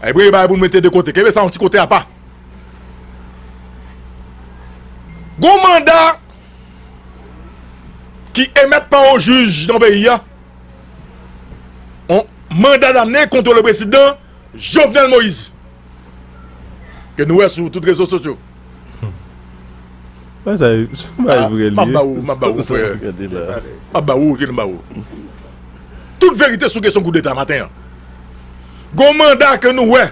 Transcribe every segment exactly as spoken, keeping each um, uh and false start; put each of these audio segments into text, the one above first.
Ay, premye bagay pou n mete de kote. Kenbe sa yon ti kote apa. Gon manda ki emèt pa yon jij nan peyi a. On manda damne contre le président Jovenel Moïse. Ke nou wè sou tout rezo sosyo. Wè sa, se pa vre li. M ap ba ou, m ap ba ou, frè. M ap ba ou, oke, m ba ou. Tout verite sou kesyon koudeta maten an. Gon manda ke nou wè.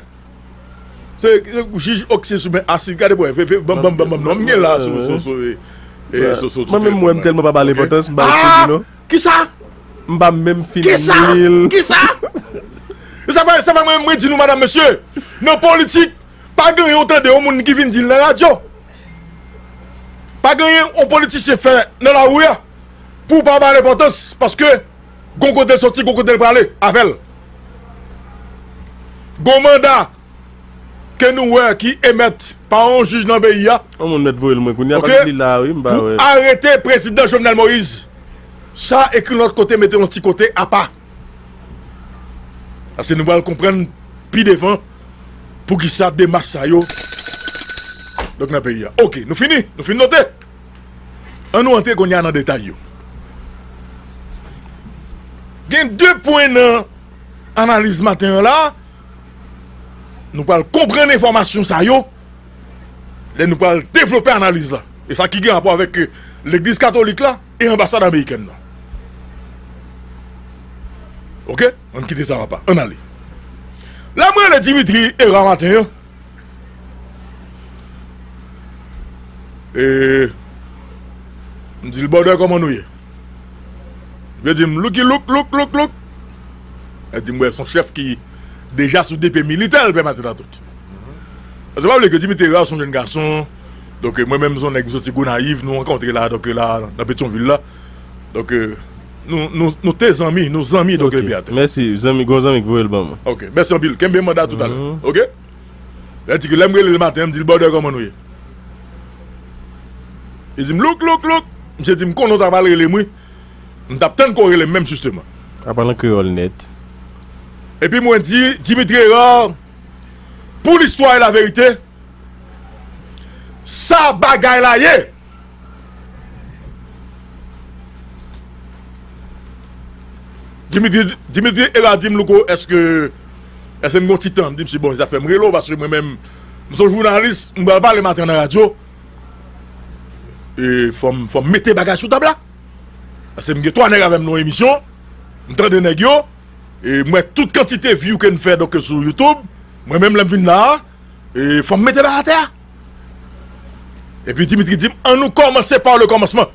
Se jij Oksye sou men asid, gade pou wè. Banm, banm, banm, banm, non, m gen la sou, sou, sou, sou, sou, sou telefòn. Mwen menm, mwen, m tèlman pa ba l enpòtans, m pa menm fin li, non. Kisa? M pa menm fin li l. Kisa? Kisa? Sa fè, sa fè mwen, mwen di nou, madanm, mesye, nan politik, pa genyen ou tande yon moun ki vin di l nan radyo. Pa genyen yon politisyen fè nan lari a pou w pa ba l enpòtans, paske gon kote l soti, gon kote l prale avè l. Gon manda ke nou wè ki emèt pa yon jij nan peyi a. Yon moun mèt voye l mwen kounye a, paske li la, wi, m pa wè. Pou arete prezidan Jovenel Moïse. Sa ekri lòt kote, mete yon ti kote apa. Paske nou pral konprann pi devan poukisa demach sa yo. Donk nan peyi a. Oke, nou fini? Nou fin note? An nou antre kounye a nan detay yo. Gen de pwen nan analiz maten an la. Nou pral konprann enfòmasyon sa yo lè nou pral devlope analiz la. E sa ki gen rapò avèk, euh, legliz katolik la e anbasad amerikèn nan. Oke? Ann kite sa apa. Ann ale. Lè mwen rele Dimitri Hérard maten an, e, m di l, "Brother, kòman nou ye?" Li di m, "Lucky Luke, Luke, Luke, Luke." Li di m, "Wè, se yon chèf ki deja sou de pye militè, l pèmèt la tout." Paske pa bliye ke Dimitri Hérard se yon jèn gason. Donk, mwen menm, se yon nèg, m soti Gonayiv, nou rankontre la, donk, la, nan Petyonvil la. Donk, nou, nou, nou te zanmi, nou zanmi, donk, epi atè. Mèsi, zanmi, gon zanmi ki voye l ban mwen. Ok, mèsi anpil. Kenbe manda toutalè. Oke? Li di ke lè m rele l maten, m di l, "Brother, kòman nou ye?" Li di m, "Luke, Luke, Luke." Misye di m, "Konnen w ta pral rele m, wi. M t ap tann ke w rele m menm, jisteman." Aprann an kreyòl nèt. Epi mwen di, Dimitri Hérard, pour l'histoire et la vérité, sa bagay la ye. Dimitri, Dimitri Hérard di m, "Louko, èske, èske m gon ti tan?" M di misye, "Bon, sa fè m rele w, paske mwen menm, m se yon jounalis, m pral pale maten an nan radyo. E fò m, fò m mete bagay sou tab la. Paske m gen twa nèg avè m nan yon emisyon, m tande nèg yo, e m wè tout kantite view ke n fè, donk, sou YouTube, mwen menm lè m vin la a, e fò m mete bagay atè a." Epi Dimitri di m, "An nou kòmanse pa le kòmansman."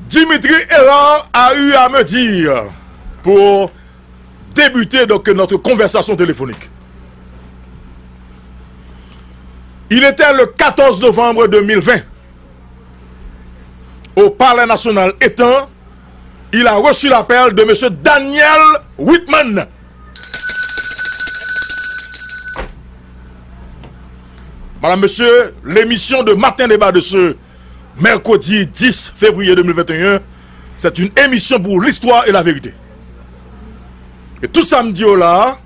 Dimitri Hérard a eu à me dire pour débuter donc notre conversation téléphonique. Il était le quatorze novembre deux mille vingt au Palais National étant, il a reçu l'appel de monsieur Daniel Whitman. Madame, Monsieur, l'émission de Matin Débat de ce mercredi dix février deux mille vingt et un, c'est une émission pour l'histoire et la vérité. E tout sa m di yo la a,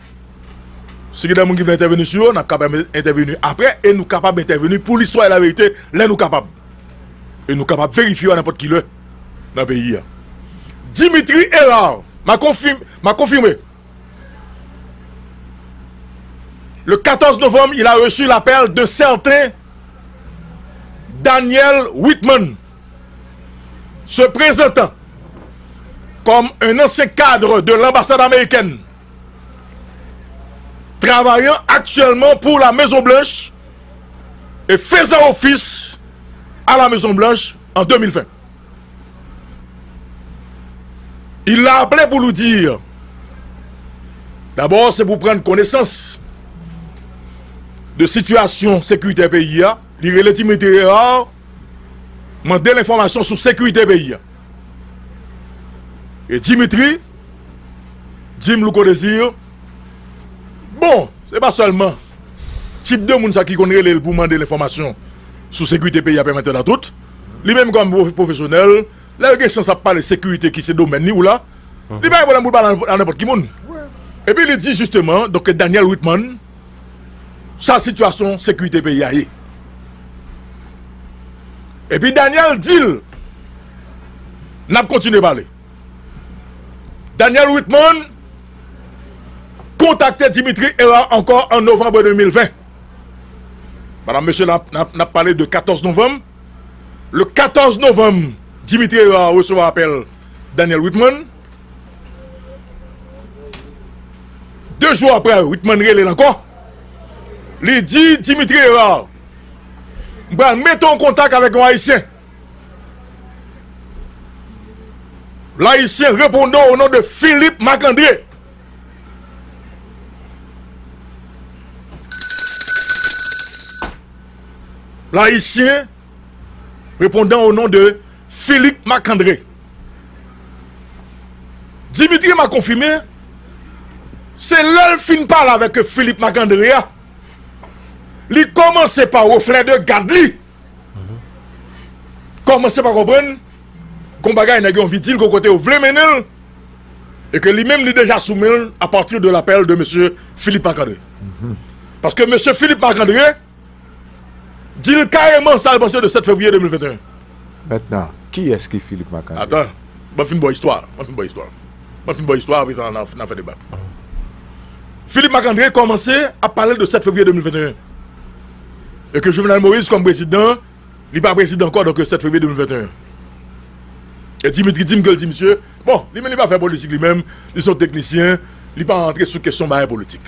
si gen de moun ki vle entèveni sou yo, n ap kapab entèveni apre e nou kapab entèveni pour l'histoire et la vérité lè nou kapab. E nou kapab verifye yo a nenpòt ki lè nan peyi a. Dimitri Hérard, m a konfim-, m a konfime. Le quatorze novembre, il a reçu l'appel d'un certain Daniel Whitman, se présentant comme un ancien cadre de l'ambassade américaine, travaillant actuellement pour la Maison Blanche et faisant office à la Maison Blanche en deux mille vingt. Il l'a appelé pour lui dire, dabò, se pou pran konesans de sitiyasyon sekirite peyi a. Li rele Dimitri Hérard, mande l enfòmasyon sou sekirite peyi a. E Dimitri di m, Louko Désir, bon, se pa sèlman tip de moun sa ki konn rele l pou mande l enfòmasyon sou sekirite peyi a, pèmèt la tout. Li menm kòm pwo-, pwofesyonèl, lè l gen chans ap pale sekirite ki se domèn li ou la, Li pa gen pwoblèm pou l pale a nenpòt ki moun. Epi li di jisteman, donk, ke Daniel Whitman, sa sitiyasyon sekirite peyi a ye. Epi Daniel di l, n ap kontinye pale. Daniel Whitman kontakte Dimitri Hérard ankò an novanm de mil ven. Madanm, mesye, n ap, n ap, n ap pale de katòz novanm. Le katòz novanm, Dimitri Hérard resevwa apèl Daniel Whitman. De jou apre, Whitman rele l ankò. Li di Dimitri Hérard, "M pral mete w an kontak avèk yon Ayisyen." L'Haïtien répondant au nom de Philippe Marc-André. L'Haïtien répondant au nom de Philippe Marc-André. Dimitri m'a konfime, se lè l fin pale avèk Philippe Marc-André a, li kòmanse pa reflè de gad li. Kòmanse pa konprann kon bagay nèg yo anvi di l, kon kote yo vle mennen l, e ke li menm li deja sou men l apati de lapèl de mesye Philippe Marc-André. Paske mesye Philippe Marc-André di l kareman sa l panse de sèt fevriye de mil venteyen. Mentnan, kiyès ki Philippe Marc-André? Atan, mwen fin ba w istwa, mwen fin ba w istwa. Mwen fin ba w istwa, apre sa, n a, n a fè deba. Philippe Marc-André kòmanse ap pale de sèt fevriye de mil venteyen. E ke Jovenel Moïse, kòm prezidan, li pa prezidan ankò, donk, sèt fevriye de mil venteyen. E Dimitri di m ke l di misye, bon, li menm li pa fè politik li menm, li se yon teknisyen, li pa rantre sou kesyon bagay politik.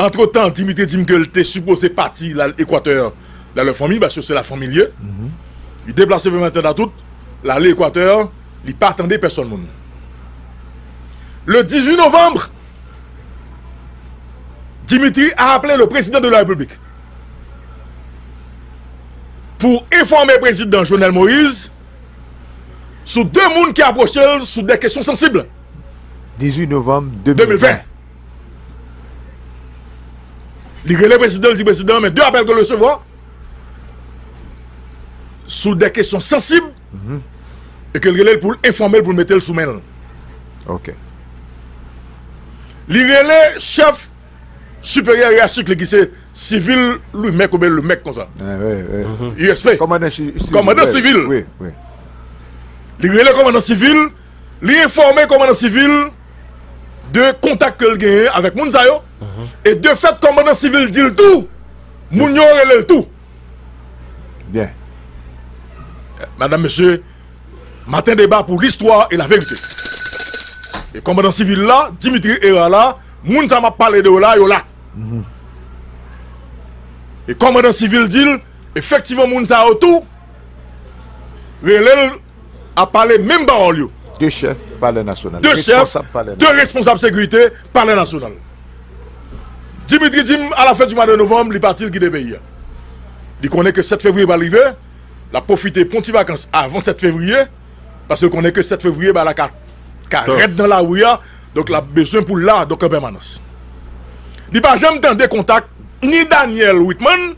Antretan, Dimitri di m ke l te sipoze pati l al Ekwatè, l al wè fanmi, paske se lafanmi l ye. Li deplase pou maten tout, l ale Ekwatè, li pa tande pèsonn moun. Le dix-huit novembre, Dimitri a appelé le président de la République pour informer président Jovenel Moïse sou de moun ki apwoche l sou de kesyon sansib. Dizuit novanm de mil ven. Li rele prezidan, li di prezidan, men de apèl ke l resevwa sou de kesyon sansib, e ke l rele l pou l enfòme l, pou l mete l sou men l. Ok. Li rele chèf siperyè yeratik li ki se Civil Louis Mèk oubyen Lemèk konsa. U S P. Kòmandan sivil. Kòmandan sivil. Wi, wi. Li rele kòmandan sivil, li enfòme kòmandan sivil de kontak ke l genyen avèk moun sa yo. E de fèt, kòmandan sivil di l tou, moun yo rele l tou. Byen. Madam, mesye, maten deba pou listwa e laverite. E kòmandan sivil la, Dimitri Hérard la, moun sa m ap pale de yo la, yo la. E kòmandan sivil di l, efektivman, moun sa yo tou rele l ap pale menm pawòl yo. De chèf Palè Nasyonal. De chèf, de responsab sekirite Palè Nasyonal. Dimitri di m, a la fen di mwa de novanm, li pati, l kite peyi a. Li konnen ke sèt fevriye pral rive, l ap pwofite pran ti vakans avan sèt fevriye, paske l konnen ke sèt fevriye, bagay la ka, ka rèd nan lari a, donk l ap bezwen pou l la, donk an pèmanans. Li pa janm tande kontak ni Daniel Whitman,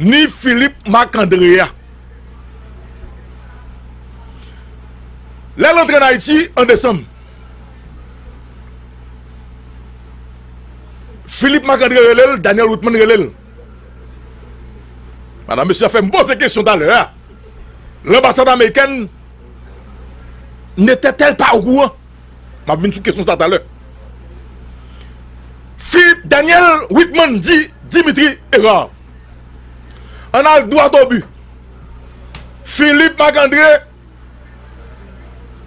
ni Philippe Marc-André a. Lè l antre an Ayiti an desanm, Philippe Marc-André rele l, Daniel Whitman rele l. Madam, mesye, fè m poze kesyon talè a. L'ambassade américaine n'était-elle pas au courant? M ap vin sou kesyon sa talè. Philippe, Daniel Whitman di Dimitri Hérard, ann al dwat o bi. Philippe Marc-André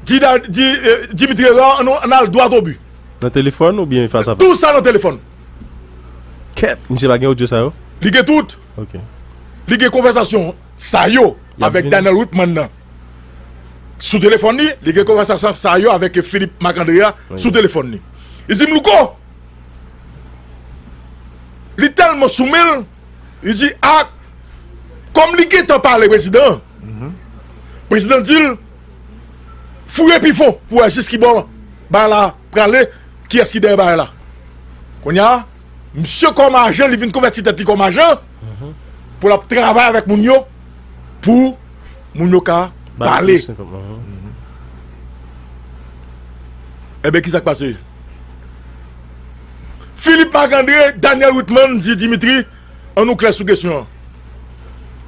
di, di, eh, Dimitri Hérard, ann, ann al dwat o bi. Nan telefòn oubyen fas a fas? Tout sa nan telefòn. Kèt, misye pa gen odyo sa yo? Li gen tout. Ok. Li gen konvèsasyon sa yo avèk Daniel Whitman nan sou telefòn li, li gen konvèsasyon sa yo avèk Philippe Marc-André a sou telefòn li. Li di m, Louko, li tèlman sou men l, li di, a, kòm li gentan pale prezidan an, prezidan di l, fouye pi fon pou wè jis ki bò bagay la prale, kiyès ki dèyè bagay la. Kounye a, misye kòm ajan, li vin konvèti tèt li kòm ajan pou l ap travay avèk moun yo, pou moun yo ka pale. Bay plis enfòm-, mhm. Mhm. Enben, ki sa k pase? Philippe Marc-André, Daniel Wittmann di Dimitri, ann nou klè sou kesyon an.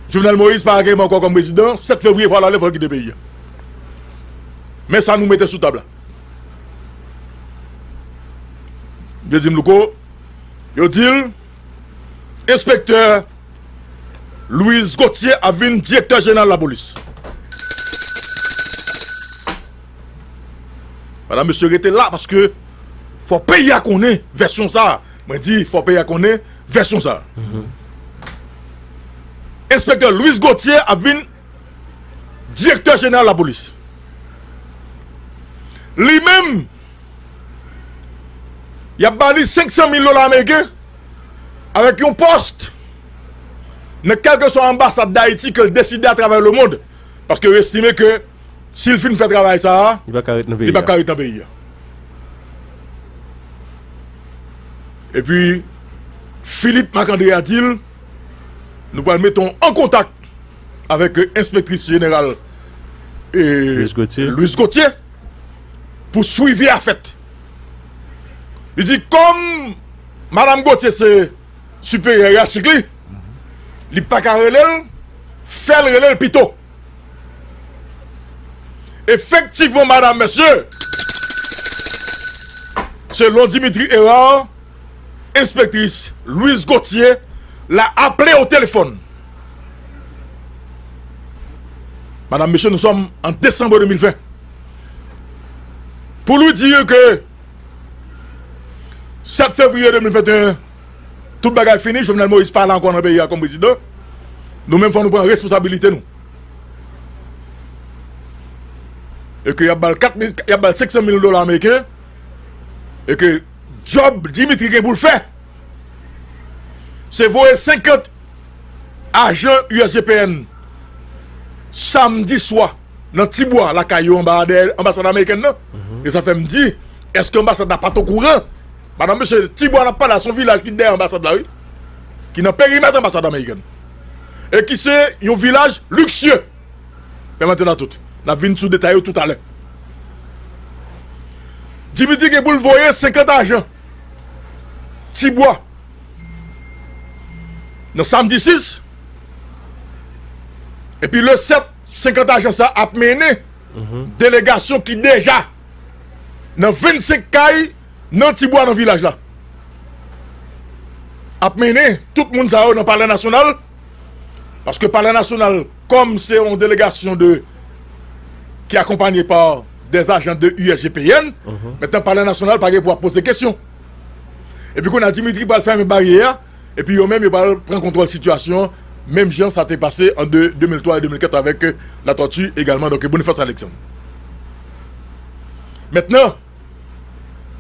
Jovenel Moïse pa ka kenbe ankò kòm prezidan, sèt fevriye fò l ale, fò l kite peyi a. Men sa nou mete sou tab la. Yo di m, Louko, yo di l, enspektè Louis Gauthier ap vin direktè jeneral lapolis. Madanm, mesye, rete la, paske fò peyi a konnen vèsyon sa a. Mwen di, fò peyi a konnen vèsyon sa a. Enspektè Louis Gauthier ap vin direktè jeneral lapolis. Li menm, y ap ba li senk san mil dola ameriken avèk yon pòs nan kèlkeswa anbasad Dayiti ke l deside atravè lemonn, paske yo estime ke si l fin fè travay sa a, li p ap ka ret nan peyi a. Epi, Philippe Marc-André a di l, nou pral mete w an kontak avèk, euh, enspektris jeneral, euh, Louis Gauthier. Louis Gauthier, pou swivi a fèt. Li di, kòm Madanm Gauthier se siperyè yeyachik li, li pa ka rele l, fè l rele l pito. Efektivman, madanm, mesye, selon Dimitri Hérard, enspektris Louise Gauthier la aple o telefòn. Madanm, mesye, nou sòm an desanm de mil ven. Pou li di ke sèt fevriye de mil venteyen, tout bagay fini, Jovenel Moïse pa la ankò nan peyi a kòm prezidan. Nou menm, fò nou pran responsabilite nou. E ke y ap ba l kat mil, y ap ba l senk san mil dola ameriken. E ke djòb Dimitri gen pou l fè, se voye senkant ajan U S G P N samdi swa nan Tibwa, lakay yo anba dèyè anbasad amerikèn nan. E sa fè m di, èske anbasad la pa t okouran? Madanm, mesye, Tibwa n ap pale a, se yon vilaj ki dèyè anbasad la, wi. Ki nan perimèt anbasad amerikèn. E ki se yon vilaj liksye. Pèmèt n a tout. N ap vin sou detay yo toutalè. Dimitri gen pou l voye senkant ajan Tibwa nan samdi sis. Epi le sèt, senkant ajan sa ap mennen delegasyon ki deja nan vennsenk kay nan Tibwa, nan vilaj la. Ap mennen tout moun sa yo nan Palè Nasyonal, paske Palè Nasyonal, kòm se yon delegasyon de, ki akonpanye pa des agents de U S G P N, mentnan Palè Nasyonal pa gen pou ap poze kesyon. Epi kounye a Dimitri pral fèmen baryè a, epi yo menm yo pral pran kontwòl sitiyasyon an, menm jan sa te pase an de, de mil twa e de mil kat avèk, euh, Latortue egalman, donk Boniface Alexandre. Mentnan,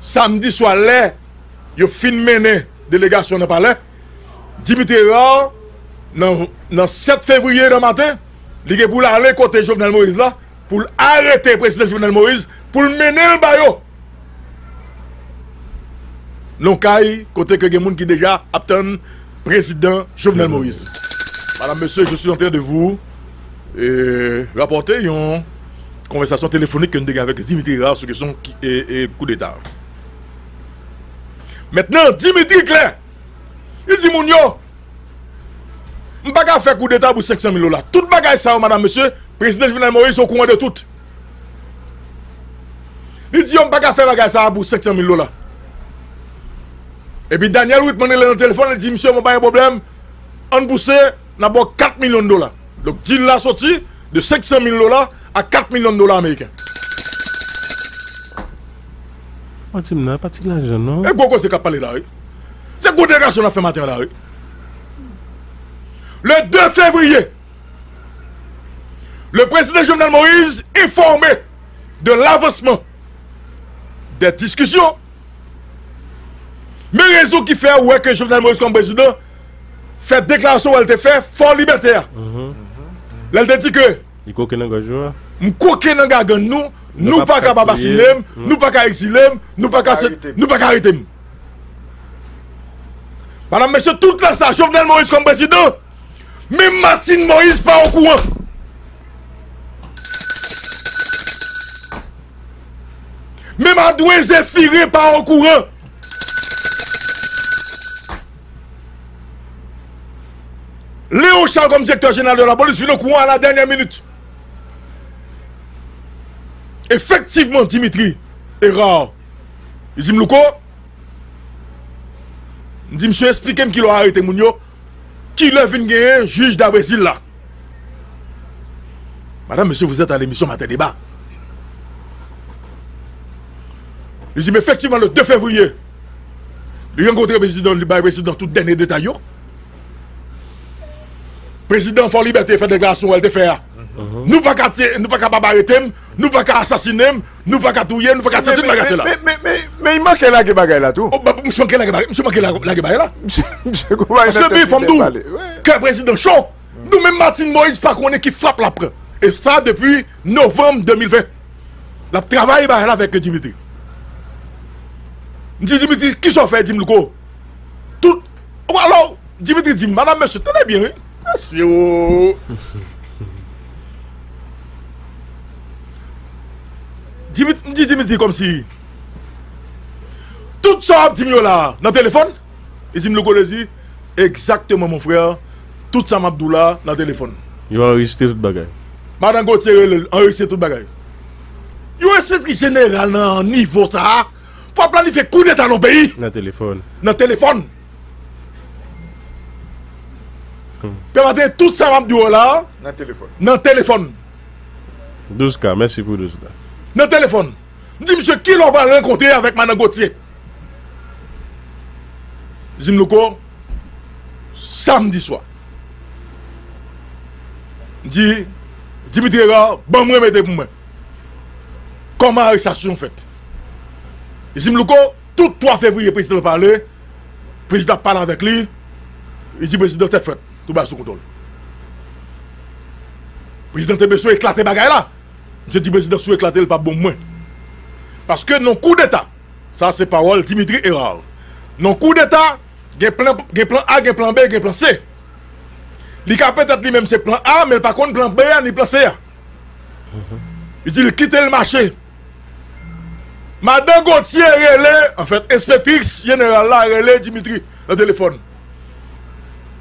samdi swa, lè yo fin mennen delegasyon nan palè, Dimitri Hérard, nan, nan sèt fevriye nan maten, li gen pou l ale kote Jovenel Moïse la, pou l arete prezidan Jovenel Moïse, pou l mennen l ba yo. Nan kay kote ke gen moun ki deja ap tann prezidan Jovenel Moïse. Madame, Monsieur, je suis en train de vous, euh, rapporter yon konvèsasyon telefonik ke nou te gen avèk Dimitri Hérard sou kesyon ki, e, e, koudeta. Mentnan, Dimitri klè. Li di moun yo, m pa ka fè koudeta pou senk san mil dola. Tout bagay sa yo, madam, mesye, prezidan Jovenel Moïse okouran de tout. Li di yo, m pa ka fè bagay sa a pou senk san mil dola. Epi Daniel Whitman rele nan telefòn, li di, misye, bon, pa gen pwoblèm, ann pouse, n a ba w kat milyon dola. Donk, deal la soti de senk san mil dola a kat milyon dola ameriken. Pati m nan, pati lajan, non. E gwo koze k ap pale la, wi. Se gwo deklarasyon n ap fè maten an la, wi. Le deux février, le président Jovenel Moïse informé de l'avancement des discussions. Men rezon ki fè ou wè ke Jovenel Moïse kòm prezidan fè deklarasyon wè l te fè Fò Libète a. Lè l te di ke li koke nan gòj yo a. M koke nan gagann nou, nou pa ka asasinen m, nou pa ka egzile m, nou pa ka, nou pa ka arete m. Madam, mesye, tout lè sa, Jovenel Moïse kòm prezidan, menm Martine Moïse pa okouran. Men Madwen Zéphiré pa okouran. Léon Charles kòm direktè jeneral de lapolis vin okouran a la dènyè minit. Efektivman, Dimitri Hérard, li di m, Louko, m di, "Misye, esplike m kilè w arete moun yo, kilè vin genyen jij Dabrezil la?" Madame, monsieur, vous êtes à l'émission Matin Débat. Li di m, efektivman, le de fevriye, li rankontre prezidan, li bay prezidan tout dènye detay yo. Prezidan Fòlibète fè deklarasyon wè l te fè a. Nou pa ka te, nou pa ka pa arete m, nou pa ka asasinen m, nou pa ka touye m, nou pa ka sezi m, bagay la. Men, men, men, men, men, men, men, men, li manke lage bagay la tou. Oh, ba, misye manke lage bagay, misye manke la-, lage bagay la. Misye, misye gon bagay nan tèt li te pale. Paske, men, fò m di w, kè prezidan cho. Nou menm Martine Moïse pa konnen ki frap l ap pran. E sa depi novanm de mil ven. L ap travay bagay la avèk Dimitri. M di Dimitri, kisa w fè? Di m, Louko. Tout. Alò, Dimitri di m, madam, mesye, tande byen, wi. Mesye, o. Dimit-, m di Dimitri kòmsi. Tout sa w ap di m yo la, nan telefòn? Li di m, Louko Dezi, egzakteman, mon frè, tout sa m ap di w la nan telefòn. Yo anrejistre tout bagay. Madan Gauthier rele l, anrejistre tout bagay. Yon enspektris jeneral nan nivo sa a, pou ap planifye koudeta nan peyi. Nan telefòn. Nan telefòn. Hmm. Pè Maten, tout sa m ap di w la, nan telefòn. Nan telefòn. Douz ka, mèsi pou douz ka. Nan telefòn. M di misye, kilè w pral rankontre avèk madan Gauthier? Li di m, Louko, samdi swa. M di, Dimitri Hérard, ban m remete pou mwen. Kòman arestasyon fèt? Li di m, Louko, tout twa fevriye prezidan pale, prezidan ap pale avèk li, li di prezidan tèt frèt, tout bagay sou kontwòl. Prezidan te bezwen eklate bagay la. Misye di prezidan si w eklate l p ap bon pou mwen. Paske nan koudeta, sa se pawòl Dimitri Hérard. Nan koudeta, gen plan, gen plan A, gen plan B, gen plan C. Li ka petèt li menm se plan A, men l pa konn plan B a ni plan C a. Li di l kite l mache. Madan Gauthier rele, anfèt, enspektris jeneral la rele Dimitri nan telefòn.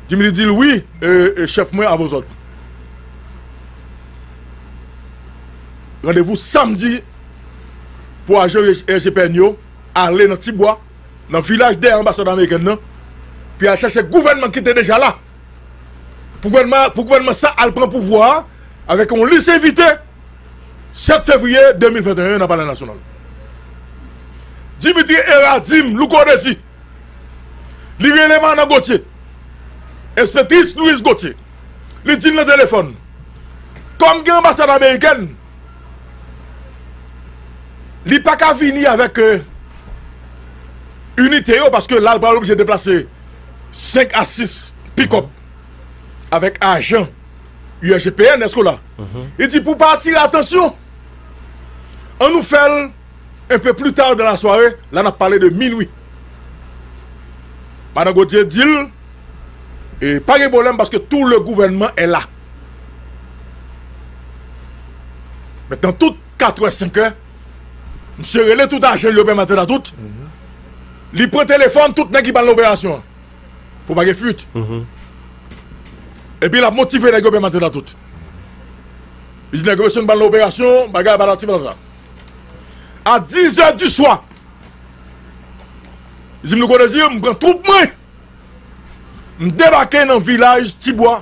Dimitri di l, wi, e, e, chèf mwen, à vos ordres. Randevou samdi pou ajan R G P N yo ale nan Tibwa, nan vilaj dèyè anbasad amerikèn nan, pou y al chèche gouvènman ki te deja la. Pou gouvènman, pou gouvènman sa al pran pouvwa a avèk yon lis envite sèt fevriye de mil venteyen nan Palè Nasyonal. Dimitri Hérard di m, Louko Dezi, li rele Madan Gauthier, enspektris Louise Gauthier. Li di l nan telefòn, kòm gen anbasad amerikèn, li pa ka vini avèk, euh, inite yo, paske la, l pral oblije deplase senk a sis pikòp avèk ajan U R G P N, èske w la? Li di, pou pa atire atansyon, ann nou fè l un peu plus tard dans la soirée, la n ap pale de minwi. Madan Gauthier di l, e pa gen pwoblèm paske tout le gouvernement est là. Mentnan, tout katrè, senkè, misye rele tout ajan yo, pè Maten Latout. Li pran telefòn tout nèg ki ba l nan operasyon an. Pou pa gen fuit. Epi l ap motive nèg yo, pè Maten Latout. Li di nèg yo, mesye, n ba l nan operasyon, bagay patati patata. A dizè di swa, li di m, Louko Dezi, m pran twoup mwen, m debake nan vilaj Tibwa,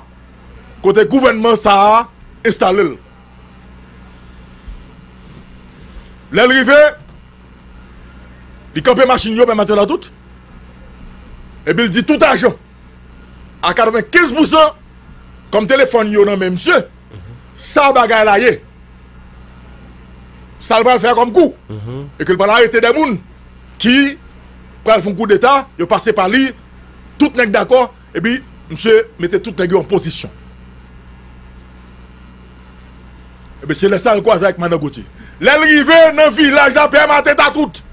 kote gouvènman sa a enstale l. Lè l rive, li kanpe machin yo, pè Maten Latout. Epi l di tout ajan, a katrevenkenz pousan, kòm telefòn yo nan men misye, sa bagay la ye. Sa l pral fè a kòm kou. E ke l pral arete de moun ki pral fè yon koudeta, yo pase pa li, tout nèg dakò, epi misye mete tout nèg yo an pozisyon. Ebyen, se lè sa l kwaze ak Madan Gauthier. Lè l rive nan vilaj la, pè Maten Latout.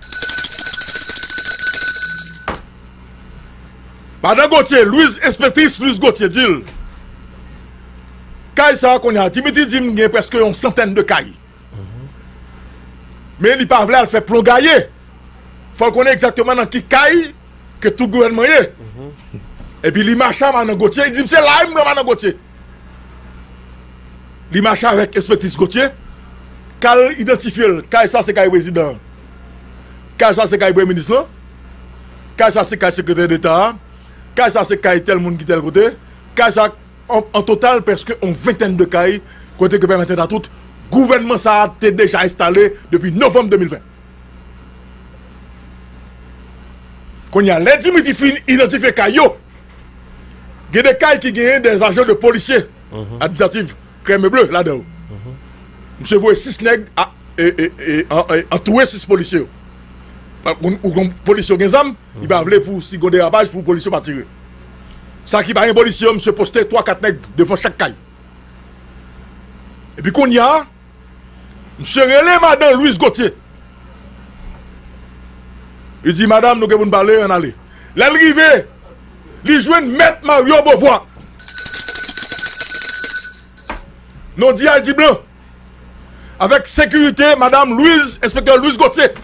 Madan Gauthier, Louise, enspektris Louise Gauthier di l, kay sa a kounye a, Dimitri di m gen prèske yon santèn de kay. Men li pa vle al fè plon gaye. Fò l konnen egzakteman nan ki kay ke tout gouvènman ye. Epi li mache a Madan Gotye, li di m se la m wè Madan Gotye. Li mache avèk enspektris Gotye, k al idantifye l. Kay sa se kay prezidan an. Kay sa se kay premye minis lan. Kay sa se kay sekretè deta a. Kay sa se kay tèl moun ki tèl kote. Kay sa, an, an total, prèske yon ventèn de kay, kote ke pèmèt a tout, gouvènman sa a te deja enstale depi novanm de mil ven. Kounye a, lè Dimitri fin idantifye kay yo, gen de kay ki genyen de ajan de polisye administratif, krèm e ble ladan yo. Misye voye sis nèg a, e, e, e, an, e, antoure sis polisye yo. Ou, ou konn polisye yo gen zam, li pa vle pou si gon derapaj pou polisye yo pa tire. Sa ki pa gen polisye yo, misye poste twa kat nèg devan chak kay. Epi kounye a, misye rele madan Louise Gauthier. Li di, madanm, nou gen pou n pale, ann ale. Lè l rive, li jwenn mèt Mario Beauvoir. Non di a di blan. Avèk sekirite madanm Louise, enspektè Louise Gauthier.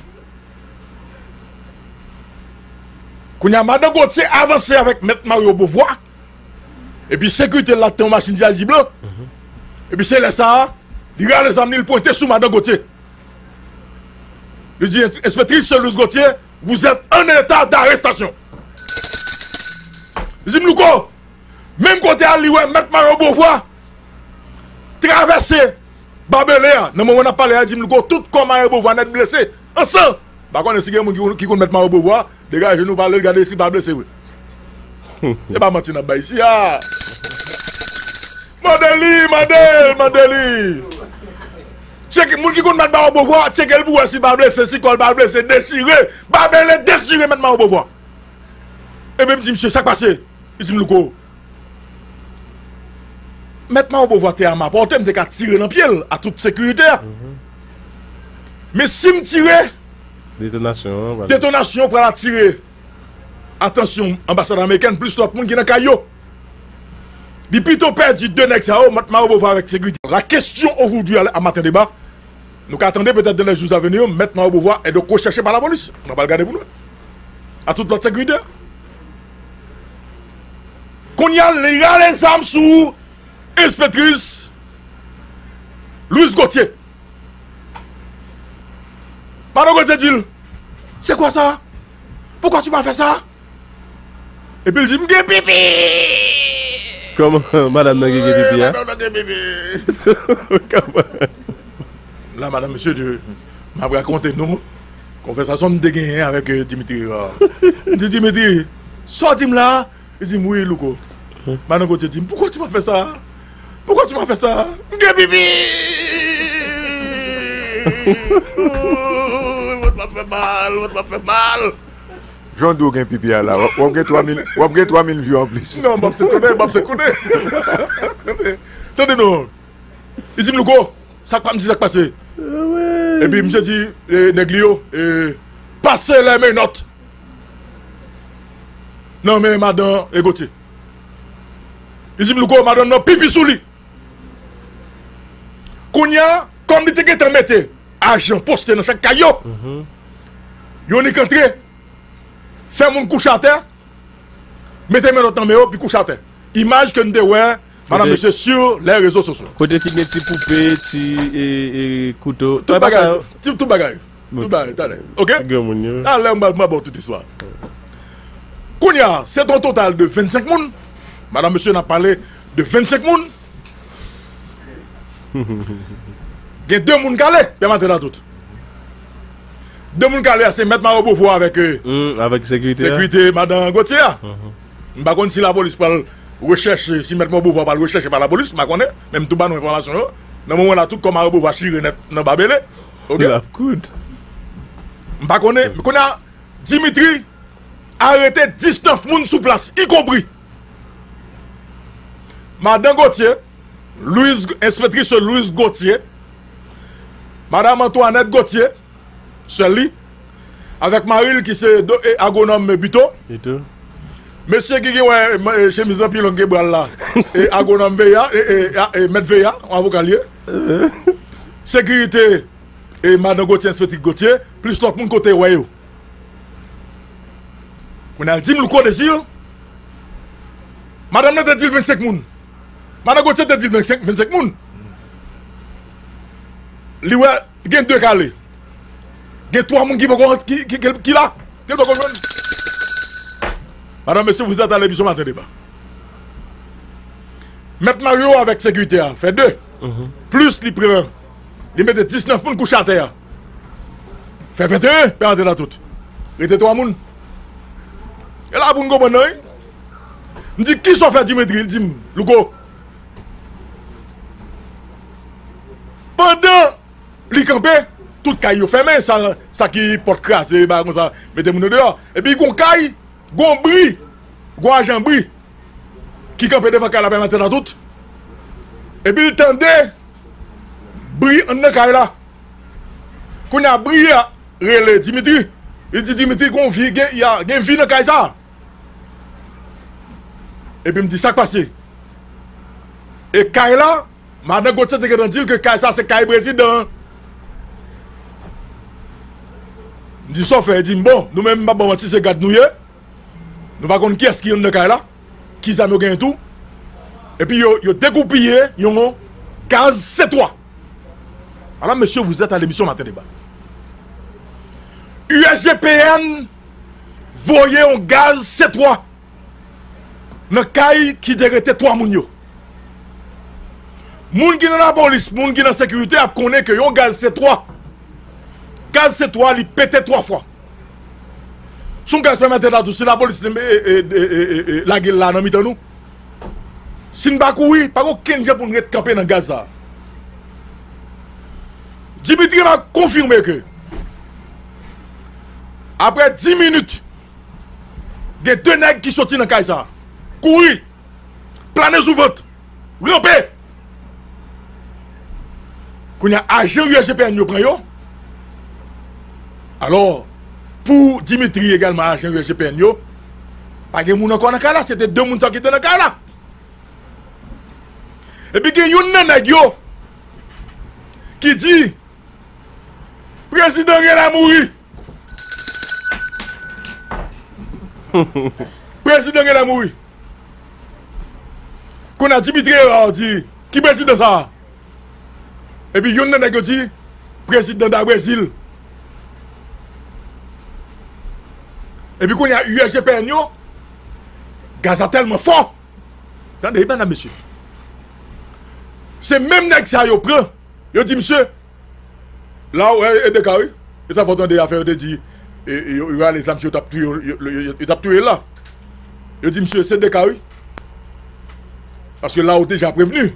Kounye a, madan Gauthier avanse avèk mèt Mario Beauvoir. Epi sekirite l la te yon machin di a di blan. Epi se lè sa a, li rale zam li, li pwente sou madan Gauthier. Li di, enspektris Louise Gauthier, vous êtes en état d'arrestation. Li di m, Louko, menm kote a, li wè mèt Mario Beauvoir travèse babele a. Nan moman n ap pale a, li di m, Louko, tout kò Mario Beauvoir nèt blese. An san. M pa konnen si gen moun ki, ki konn mèt Mario Beauvoir, degaje nou pale l, gade si l pa blese vre. E pa manti n ap bay isi a. Mande li, mande l, mande li. Tcheke, moun ki konn mèt Mario Beauvoir, tcheke l pou wè si l pa blese, si kò l pa blese, dechire, babele dechire mèt Mario Beauvoir. Ebyen, m di, misye, sa k pase? Li di m, Louko, mèt Mario Beauvoir te a ma pòte, m te ka tire nan pye l a tout sekirite a. Men si m tire, detonasyon an pral atire atansyon anbasad amerikèn plis lòt moun ki nan kay yo. Li pito pèdi de nèg sa yo, mèt Mario Beauvoir avèk sekirite. La question aujourd'hui à, à Matin Débat, nou ka tande peut-être dans les jours à venir, mèt Mario Beauvoir est donc recherché par la police. Nou pral gade pou nou. A tout lòt sekirite. Kounye a, li rale zam sou enspektris Louise Gauthier. Madan Gauthier di l, c'est quoi ça? Pourquoi tu m'as fait ça? Epi l di, m gen pipi! Kòman madanm nan gen gen pipi a? Madanm nan gen pipi. Kòman? La, madanm, mesye, m ap rakonte nou konvèsasyon m te genyen avèk, euh, Dimitri. M di, Dimitri, sa w di m la? Li di m, wi, Louko. Madan Gauthier di m, pourquoi tu m'as fait ça? Pourquoi tu m'as fait ça? M gen pipi! Vant m ap fè mal, vant m ap fè mal. Jan w di w gen pipi a la, w ap, w ap gen twa mil, w ap gen twa mil view anplis. Non, m ap se konnen, m ap se konnen. Tande non. Li di m, Louko, sa k pa m di sa k pase. Epi misye di, eh, nèg li yo, eh, pase les menottes nan men madan Gauthier. Li di m, Louko, madanm nan pipi sou li. Kounye a, kòm li te gentan mete ajan poste nan chak kay yo, yo nik antre, fè moun kouche atè, mete menòt nan men yo, pi kouche atè. Imaj ke n te wè, madan mesye, sur les réseaux sociaux. Kote ki gen ti poupe, ti, e, e, kouto. Tout bagay, ti, tout bagay. Tout bagay, talè. Oke? Talè, m a, m a ba w tout istwa. Kounye a, se yon total de vennsenk moun. Madan mesye, n ap pale de vennsenk moun. Gen de moun k ale, pèmèt la tout. De moun k ale a, se mèt Mario Beauvoir avèk, euh, hmm, avèk sekirite a. Sekirite madan Gauthier a. M pa konn si lapolis pral rechèche, si mèt Mario Beauvoir pral rechèche pa lapolis, m pa konnen, men m tou ba nou enfòmasyon yo. Nan moman la, tout kò Mario Beauvoir chire nèt nan babele. Oke? L ap kout. M pa konnen, men kounye a, Dimitri arete diznèf moun sou plas, ikonpri madan Gauthier, Louise, enspektris Louise Gauthier, madan Antoinette Gauthier, sè li, avèk mari l ki se do-, e, agwonòm Bito. Bito. Mesye ki gen, wè, e, chemiz lan pi long ke bra l la. E, agwonòm Veya, e, e, a, e, mèt Veya, yon avoka l ye. Sekirite e madan Gotye, enspektris Gotye, plis lòt moun kote wè yo. Kounye a l di m Louko Désir, madanm nan te di l vennsenk moun. Madan Gotye te di l vennsenk, vennsenk moun. Li wè gen de kale. Gen twa moun ki poko, ki, ki, ki, ki la, ki poko jwenn. Madame, messieurs, vous êtes à l'émission Matin Débat. Mèt Mario avèk sekirite a fè de. Plis li pran, li mete diznèf moun kouche atè a. Fè venteyen, pè André Latout. Rete twa moun. E la pou n konprann nan, wi. M di, kisa w fè Dimitri? Li di m, Louko. Pandan li kanpe, tout kay yo fèmen, sa, sa ki pòt kraze, bagay konsa, mete moun yo deyò. Epi gon kay, gon bri, gon ajan bri ki kanpe devan kay la, pè Maten Latout. Epi l tande bri anndan kay la. Kounye a, bri a rele Dimitri. Li di, Dimitri, gon vi, gen, y a, gen vi nan kay sa. Epi m di, sa k pase? E kay la, madan Gotye te gentan di l ke kay sa se kay prezidan an. M di, sa w fè? Li di m, bon, nou menm, m p ap ba w manti, se gad nou ye. Nou pa konn kiyès ki anndan kay la, ki zam yo genyen tou. Epi yo, yo degoupiye yon gaz C twa. Madame, messieurs, vous êtes à l'émission Matin Débat. U S G P N voye yon gaz C twa nan kay ki te rete twa moun yo. Moun ki nan lapolis, moun ki nan sekirite ap konnen ke yon gaz C twa, gaz C twa, li pete twa fwa. Se yon gaz pèmèt la tou, si lapolis e, e, e, e, e, e, lage l la nan mitan nou. Si n pa kouri, pa gen okenn jan pou n ret kanpe nan gaz sa. Dimitri va konfime ke, apre dis minit, gen de nèg ki soti nan kay sa. Kouri! Plane sou vant! Ranpe! Kounye a, ajan U S G P N yo pran yo. Alò, pou Dimitri egalman, ajan U S G P N yo, pa gen moun ankò nan kay la, se te de moun sa ki te nan kay la. Epi gen youn nan nèg yo ki di, prezidan genlè mouri. Prezidan genlè mouri. Kounye a Dimitri Hérard di, ki prezidan sa a? Epi youn nan nèg yo di, prezidan da Brezil. Epi kounye a U S G P N yo, gaz la tèlman fò. Tande, medam, mesye. Se menm nèg sa yo pran. Yo di, misye, la, w, e, e de ka, wi. E sa fò tande afè yo te di, e, e, yo, yo rale zam, yo t ap touye, yo, yo, yo, yo t ap touye la. Yo di, misye, se de ka, wi. Paske la, ou deja prevni.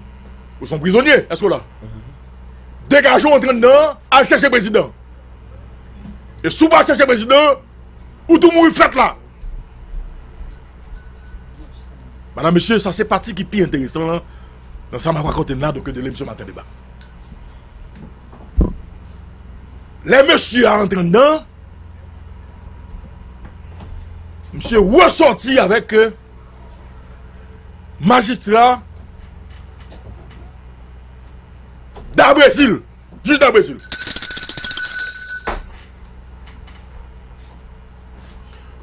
Ou se yon prizonye. Èske w la? Degaje w antre anndan an, al chèche prezidan. E si w pa chèche prezidan, ou tou mouri frèt la. Madam, mesye, sa se pati ki pi enteresan lan, nan sa m ap rakonte n la, donk, de lemisyon Maten Deba. Lè mesye a antre anndan, misye resòti avèk, euh, majistra da Brezil. Jij da Brezil.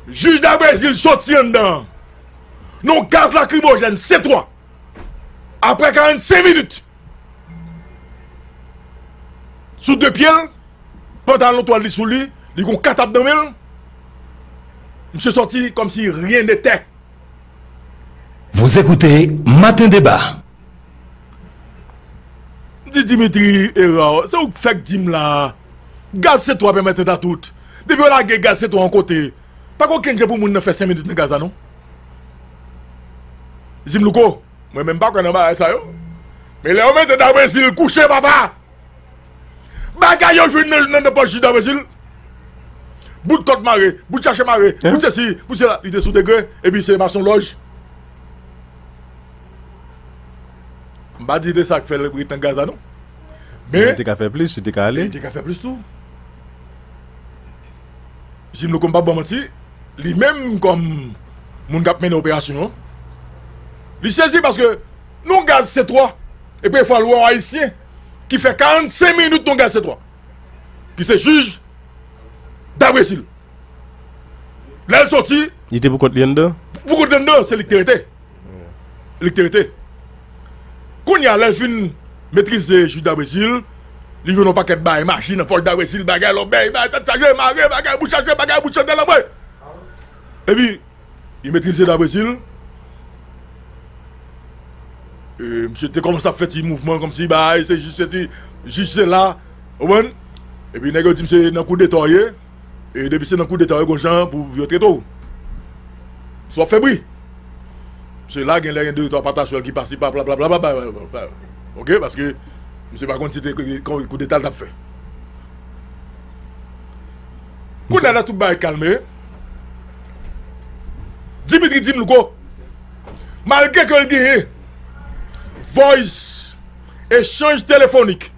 Jij da Brezil sòti anndan an. Non, gaz lakrimojèn, C twa. Aprè karannsenk minit, sou de pye l, pantalon twal li sou li, li gon katap nan men l. Misye sòti kòmsi rien n'était. Vous écoutez Matin Débat. M di Dimitri Hérard, se ou k fèk di m la. Gaz C twa pèmèt tèt a tout. Depi yo lage gaz C twa yon kote, pa gen okenn jan pou moun nan fè senk minit nan gaz la, non. Li di m, Louko, mwen menm m pa kwè nan bagay sa yo. Men lè yo mete da Brezil kouche, papa, bagay yo jwenn nan, nan, nan pòch jij da Brezil. Bout kòd mare, bout chache mare, bout sesi, bout sela. Li te sou degre, epi se mason lòj. M pa di de sa k fè l ret nan gaz la, non. Men li te ka fè plis, li te ka ale. Li te ka fè plis tou. Jim Louko, m p ap ba w manti, li menm kòm moun k ap mennen operasyon an, li sezi paske nan gaz C twa, e premye fwa l wè yon Ayisyen ki fè karannsenk minit nan gaz C twa. Li se jij Dabrezil. Lè l soti, li te pou kont li anndan? Pou kont li anndan, se li k te rete. Li k te rete. Kounye a, lè l fin metrize jij Dabrezil, li jwenn yon pakèt bagay, machin nan pòch Dabrezil, bagay lòbèy, bagay tèt chaje, mare, bagay bouch chaje, bagay bouch anndan lanmè. Epi, li metrize Dabrezil. E, misye te kòmanse ap fè ti mouvman kòmsi, bay, se jij, se ti, jij se la, ou konprann? Epi nèg yo di misye nan koudeta w ye, e depi se nan koudeta w ye, gon jan pou yo trete w. Si w ap fè bri. Se la gen lè gen de twa pataswèl ki pase pa, bla, bla, bla, bla, bla, bla, bla. Oke, paske misye pa konn si se koudeta l t ap fè. Kounye a la tout bagay kalme. Dimitri di m, Louko, malgre ke l genyen voice, echanj telefonik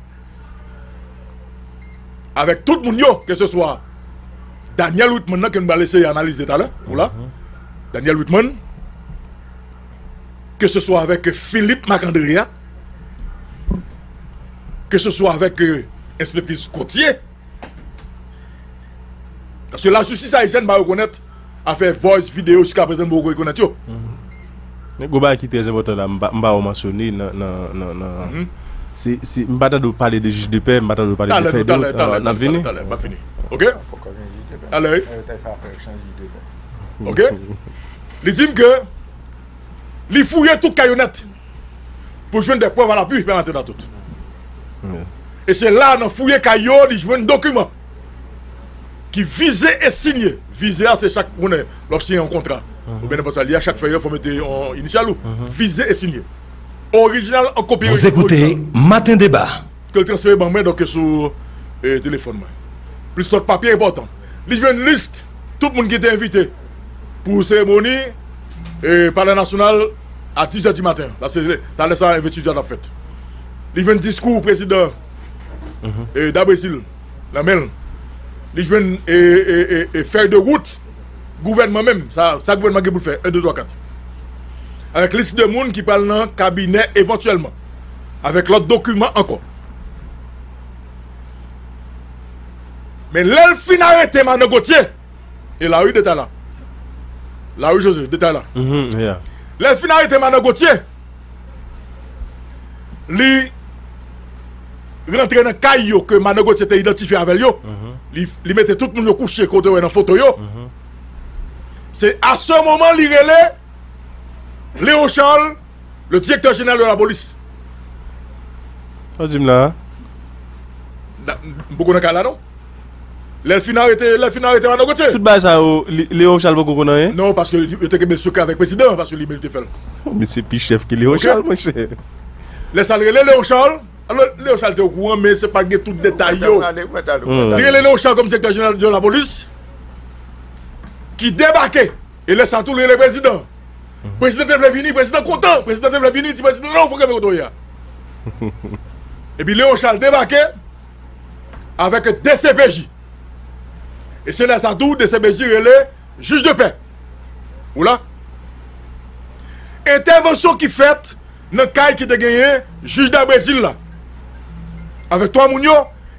avèk tout moun yo, ke se swa Daniel Whitman nan ke nou pral eseye analize talè, ou la, Daniel Whitman, ke se swa avèk Philippe Macandrea, ke se swa avèk, euh, enspektris Gauthier, paske lajistis ayisyèn pa rekonèt afè voice, videyo, jiskaprezan, nou poko rekonèt yo. Men gwo bagay ki trè enpòtan la, m pa, m pa wè w mansyone nan, nan, nan, nan, se, se, m pa tande w pale de jij de pè, m pa tande w pale de fèy de wout. Talè, talè, talè, talè, m ap fini. Oke? Talè, wi. Oke? Li di m ke li fouye tout kay yo nèt pou jwenn de prèv a lapui, pèmèt a tout. E se la, nan fouye kay yo, li jwenn dokiman ki vize e sinye. Vize a, se chak kounè lè w ap siyen yon kontra oubyen nenpòt sa li ye, a chak fèy yo, fò w mete yon inisyal ou. Vize e sinye. Orijinal an kopi. Vous écoutez Matin Débat. Ke l transfere ban mwen, donk, sou, e, telefòn mwen. Plis lòt papye enpòtan. Li jwenn lis tout moun ki te envite pou seremoni, e, Palè Nasyonal a dis è di maten. Paske se, se lè sa envestiti a t ap fèt. Li jwenn diskou prezidan, e, Dabrezil nan men l. Li jwenn, e, e, e, e, fèy de wout gouvènman menm, sa, sa gouvènman gen pou l fè, en, de, twa, kat. Avèk lis de moun ki pral nan kabinè evantyèlman. Avèk lòt dokiman ankò. Men lè l fin arete Madan Gauthier, e la wi detay la. La wi Jose, detay la. Lè l fin arete Madan Gauthier, li rantre nan kay yo ke Madan Gauthier te idantifye avè l yo. Li, li mete tout moun yo kouche kote w wè nan foto yo. Se a se moman li rele Léon Charles, le directeur général de la police. Sa w di m la a? M poko nan kay la non. Lè l fin arete, lè l fin arete Madan Gauthier. Tout bagay sa yo, Léon Charles poko konn anyen? Non, paske yo te kenbe l sekrè avèk prezidan an, paske li menm te fè l. Misye pi chèf ke Léon Charles, monchè. Lè sa l rele Léon Charles, alò Léon Charles te okouran, men se pa gen tout detay yo. Li rele Léon Charles kòm direktè jeneral de lapolis, ki debake. E lè sa tou, li rele prezidan. Prezidan te vle vini, prezidan kontan. Prezidan te vle vini, di prezidan, non, fò w kenbe kote w ye a. Epi Léon Charles debake avèk D C P J. E se lè sa tou, D C P J rele jij de pè. Ou la? Entèvansyon ki fèt nan kay ki te genyen jij Dabrezil la. Avèk twa moun yo,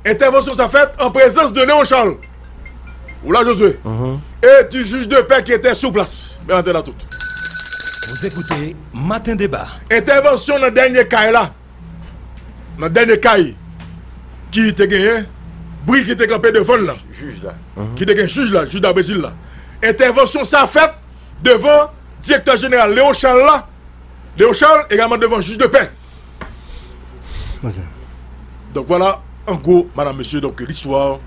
entèvansyon sa fèt an prezans de Léon Charles. Ou la, Josué? Et du juge de paix qui était sur place. Bèl antèn la tout. Vous écoutez Matin Débat. Entèvansyon nan dènye kay la. Nan dènye kay ki te genyen, bri ki te kanpe devan l la. Jij la. Ki te gen jij la, jij Dabrezil la. Entèvansyon sa fèt devan direktè jeneral Léon Charles la. Léon Charles, egalman devan jij de pè. Donk, vwala, an gwo, madam, mesye, donk, listwa,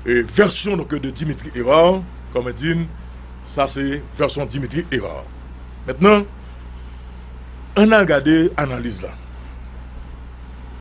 e, vèsyon, donk, de Dimitri Hérard, kòm mwen di n, sa se vèsyon Dimitri Hérard. Mentnan, ann al gade analiz la.